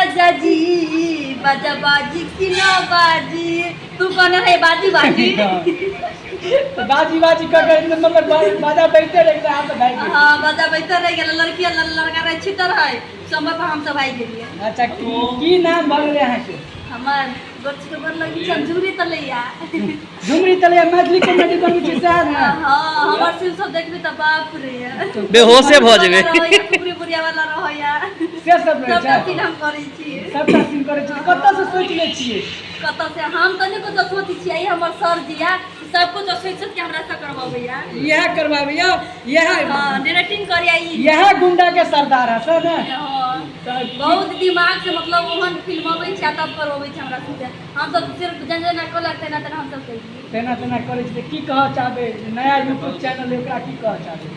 राजा जी बाजा बाजी कि न बाजी तू कहने रहे बाजी बाजी। तऽ बाजी बाजी कऽ के मतलब बाजा बजिते रहि गेलै, अहाँ तऽ भागि गेलियै। हाँ, बाजा बजिते रहि गेलै, लड़की आ लड़का रहै छितर है समय पर, हम सब भागि गेलियै। अच्छा, की नाम भऽ गेलै अहाँके? हमर गोर गोर लगी छै, झुमरी तलैया। झुमरी तलैया, मैथिली कॉमेडी बनबै छी सएह ने? हाँ, हमर सीन सब देखबी तऽ बाप रे, बेहोशे भऽ जेबै। रहैया, कुबरी बुढ़िया वाला रहैया। से सब रहै सबटा छै? सीन हम करै छी। सबटा सीन करै छी। कतऽ से सोचि लै छियै? कतऽ से हम तऽ नहि कतऽ सोचै छियै, ई हमर सर जी या सब कुछ सोचि सोचि के हमरा से करबाबैया। इएह करबाबैया इएह? हाँ, डायरेक्टिंग करैया ई। इएह गुंडा के सरदार है सर ने? हाँ। तऽ बहुत दिमाग से मतलब ओहन फिल्म अबै छै आ तब करबबै छै हमरा सबके। हम सब सिर्फ जेना जेना कहलक तेना तेना हम सब केलियै। तेना तेना करै छी। तऽ की कहऽ चाहबै नया यूट्यूब चैनल है, ओकरा की कहऽ चाहबै?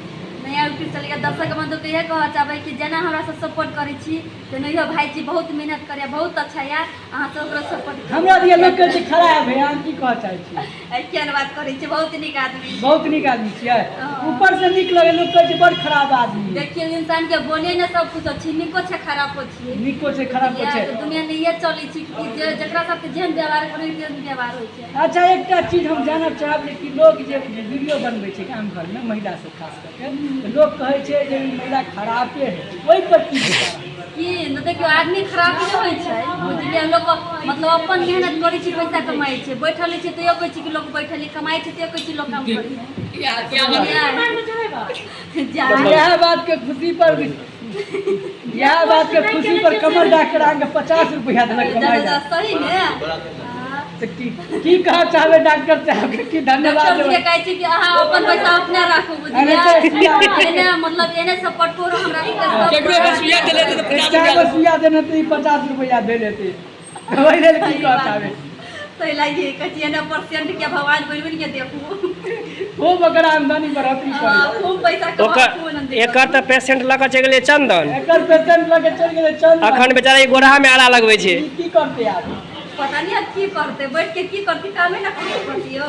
नया यूट्यूब चैनल के दर्शक बंधु के इएह कहऽ चाहबै कि जेना हमरा सब सपोर्ट करै छी तेनाहियो भाईजी बहुत मेहनत करैया, बहुत अच्छा या, अहाँ सब ओकरा सपोर्ट करू। हमरा दिया लोक कहै छै खराब है, अहाँ की कहऽ चाहै छियै? किया ने बात करै छी, बहुत नीक आदमी छी। बहुत नीक आदमी छियै? हँ। ऊपर से नीक लगे, लोक कहै छै बड़ खराब आदमी। देखियौ, इंसान के बोले ने सब कुछ छै, नीको छै, खराबो छै। नीको छै, खराबो छै। तऽ दुनिया नहिए चलै छै कि जे जकरा साथे जेहन व्यवहार करै तेहन व्यवहार होइ छै। अच्छा, एकटा चीज हम जानऽ चाहब जे कि लोक जे वीडियो बनबै छै गाम घरमे, महिला सब खास करके, तऽ लोक कहै छै जे ई महिला खराबे है, ओहि पर की विचार? की ने, देखियौ, आदमी खराब नहि होइ छै, बुझलियै? लोक मतलब अपन मेहनत करै छै, पैसा कमाइ छै। बैठल छै तैयो कहै छै कि लोक बैठल है, कमाइ छै तैयो कहै छै लोक काम करै छै। जा। इएह बात के खुशी पर कमल डॉक्टर अहाँके 50 रुपया देलक कमाइ लए। सही ने? तऽ की की कहऽ चाहबै डॉक्टर साहबके? की धन्यवाद डॉक्टर जी के देबै? कहै छी कि अहाँ अपन पैसा अपने राखू, बुझलियै? अरे तऽ एने मतलब एने सपोर्ट करू हमरा सबके। केकरो एगो सुइया देले तऽ 50 चारि रुपया गो सुइया देने तऽ ई 50 रुपया दे लेते, ओहि लेल की कहऽ चाहबै? ताहि लागि कहै छी एने परसेंट के भगवान बनि बनि के देखू। खूब ओकर आमदनी बढ़ोतरी करै। खूब पैसा कमाउ, खूब ओकर आनन्द। एकर तऽ पेशेंट लऽ कऽ चलि गेलै चंदन। एकर पेशेंट लऽ के चलि गेलै चंदन। अखन बेचारा ई गोरहा मे आरा लगबै छै। ई की करतै आब? पता नहीं अब की करते, बैठ के की करते, कामे ना करते पड़तियो।